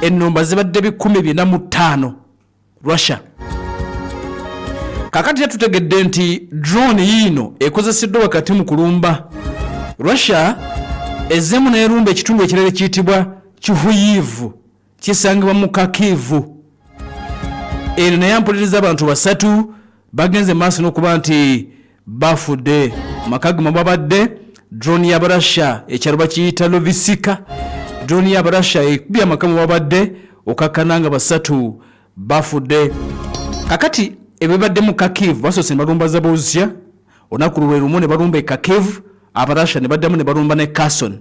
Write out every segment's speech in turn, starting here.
Ennumba zibadde 405 Russia. Kakati era tutegedde nti drone yiino ekozeseddwa wakati mu kulumba. Russia ezzeemu n'erumba ekitundu ekirala ekiyitibwa Chuhuyiv kisangibwa mu Kharkiv. Eno naye ampuliriza abantu basatu bagenze maaso n'okuba nti bafudde maka gama babadde drone y'Abarussia ekyalo bakiyita Lovisika. Drone y'Abarussia ekubye amaka mwe babadde okakkana nga basatu bafudde. Kakati ebibadde mu Kharkiv, basoose ne balumba Zaporizhzhia olunaku lwe lumu ne balumba e Kharkiv, Abarussia ne baddamu ne balumba ne Kherson.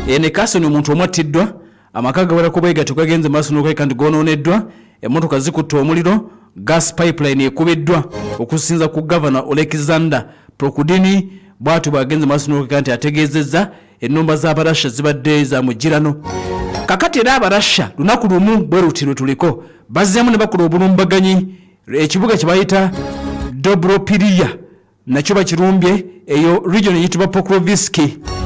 Eno e Kherson omuntu omu attiddwa, amaka agawerako bwe gatyo gagenze maaso n'okulabika nti goonooneddwa, emmotoka zikutte omuliro, gas pipeline ekubiddwa. Okusinza ku Gavana Oleksandr Prokudin bw'atyo bw'agenze maaso n'okulabika nti ategeezezza ennumba z'Abarussia zibadde za mujjirano. Kakati era Abarussia lunaku lumu bwe luti lwe tuliko bazzeemu ne bakola obulumbaganyi ekibuga kye bayita Dobropilya nakyo bakirumbye, eyo region eyitibwa Pokrovsk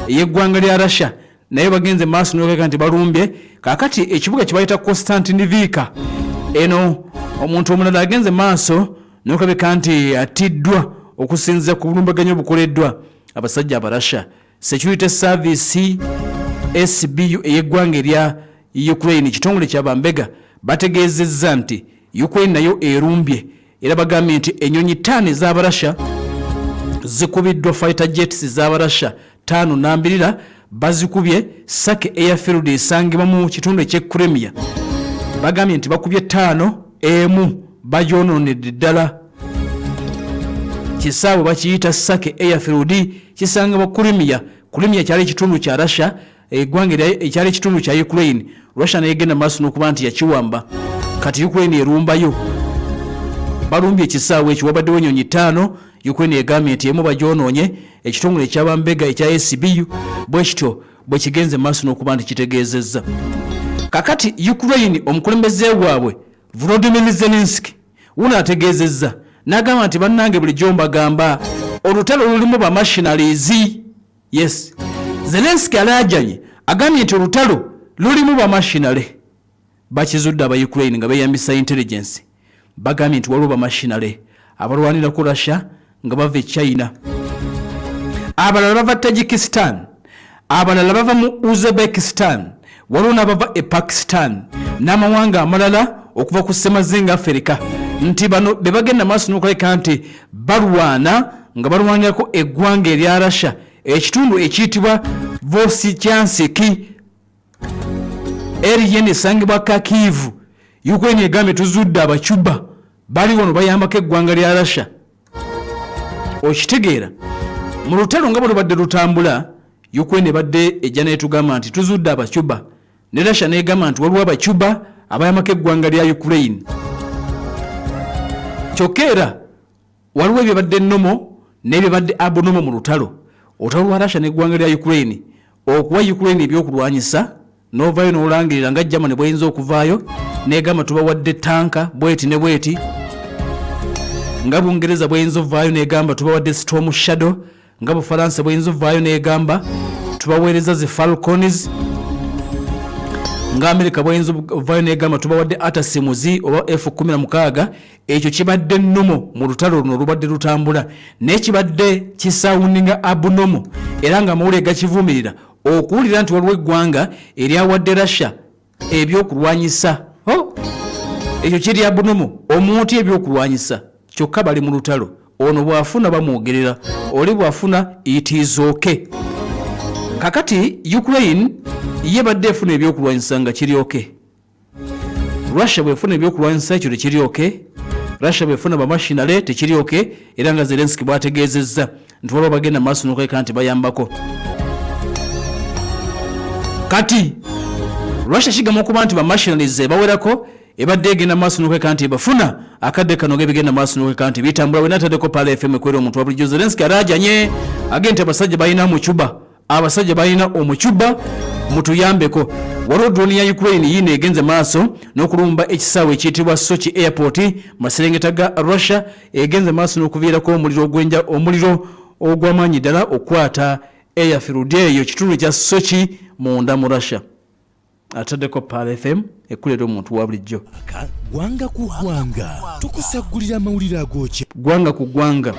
ey'eggwanga lya Russia nayo bagenze maaso n'okulabika nti balumbye. Kaakati ekibuga kye bayita Konstantinivika, eno omuntu omulala agenze maaso n'okulabika nti attiddwa okusinziira ku bulumbaganyi obukoleddwa abasajja Abarussia. Security Service SBU ey'eggwanga erya Ukraine, kitongole kya bambega, bategeezezza nti Ukraine nayo erumbye era bagambye nti ennyonyi ttaano ez'Abarussia zikubiddwa, fighter jets z'Abarussia ttaano nambirira bazikubye Saki Airfield esangibwa mu kitundu eky'e Crimea. Bagambye nti bakubye ttaano, emu bagyonoonedde ddala. Kisaawe bakiyita Saki Airfield kisangibwa Crimea. Crimea kyali kitundu kya Russia, eggwanga ekyali ekitundu kya Ukraine. Russia neyegenda maaso n'okuba nti yakiwamba, kati Ukraine erumbayo. Balumbye ekisaawe ekyo, wabaddewo ennyonyi ttaano. Ukraine egambye nti emu bagyonoonye. Ekitongole ekyabambega ekya SBU bwe kityo bwe kigenze maaso n'okuba nti kitegeezezza. Kakati Ukraine omukulembeze waabwe Volodymyr Zelensky wuno ategeezezza n'agamba nti bannange bulijjo mbagamba olutalo lulimu ba mercenaries. Yes, Zelensky alaajanye agambye nti olutalo lulimu ba mercenary. Bakizudde aba Ukraine nga beeyambisa intelligence, bagambye nti waliwo ba mercenary abalwanira ku Russia nga bava e China, abalala bava Tajikistan, abalala bava mu Uzbekistan, waliwo n'abava e Pakistan n'amawanga amalala okuva ku ssemazinga Afirika, nti bano be bagenda maaso n'okulabika nti balwana nga balwanirako eggwanga erya Russia ekitundu ekiyitibwa Vosichansk area esangibwa Kharkiv. Ukraine egambye tuzudde Abacuba bali wano bayambako eggwanga lya Russia. Okitegeera, mu lutalo nga bwe lubadde lutambula, Ukraine ebadde ejja n'etugamba nti tuzudde Abacuba, ne Russia n'egamba nti waliwo Abacuba abayambako eggwanga lya Ukraine. Kyokka era waliwo ebyabadde normal n'ebyabadde abnormal mu lutalo, olutalo lwa Russia n'eggwanga lya Ukraine. Okuwa Ukraine ebyokulwanyisa n'ovaayo n'olangirira nga Germany bweyinza okuvaayo n'egamba tubawadde tanka bweti ne bweti, nga Bungereza bweyinza ovaayo n'egamba tubawadde Storm Shadow, nga Bufalansa bweyinza ovaayo n'egamba tubaweereza zi Falcons, nga Amerika bweyinza ovaayo n'egamba tubawadde ATACMS oba F16. Ekyo kibadde normal mu lutalo luno olubadde lutambula, naye kibadde kisoundinga abnormal era nga amawulire gakivumirira okuwulira nti waliwo eggwanga eryawadde Russia ebyokulwanyisa. Oh! Ekyo kiri abnormal, omuntu ebyokulwanyisa kyokka bali mu lutalo. Ono bw'afuna bamwogerera, oli bw'afuna it is okay. Kakati Ukraine ye badde efuna ebyokulwanyisa nga kiri okay. Russia bwefuna ebyokulwanyisa ekyo tekiri okay. Russia bwefuna ba machinery tekiri okay, era nga Zelensky bwategeezezza nti waliwo bagenda maaso n'okulabika nti bayambako. Kati Russia kigamba okuba nti ba machineries ebawerako ebadde egenda maaso n'okulabika nti ebafuna akadde kano ng'ebigenda maaso n'okulabika nti bitambula. Wena ataddeko Pala FM ekwera omuntu wa bulijjo. Zelensky alaajanye agenda nti abasajja balina omucuba, abasajja balina omucuba, mutuyambeko. Waliwo drone ya Ukraine yiino egenze maaso n'okulumba ekisaawe ekiyitibwa Sochi Airport maserengeta ga Russia, egenze maaso n'okuviirako omuliro ogwenja omuliro ogw'amaanyi ddala okukwata airfield eyo kitundu ekya Sochi munda mu Russia. Ataddeko Pearl FM ekulera omuntu wa bulijjo. Gwanga ku ggwanga tukusaggulira amawulire agookya. Ggwanga ku ggwanga.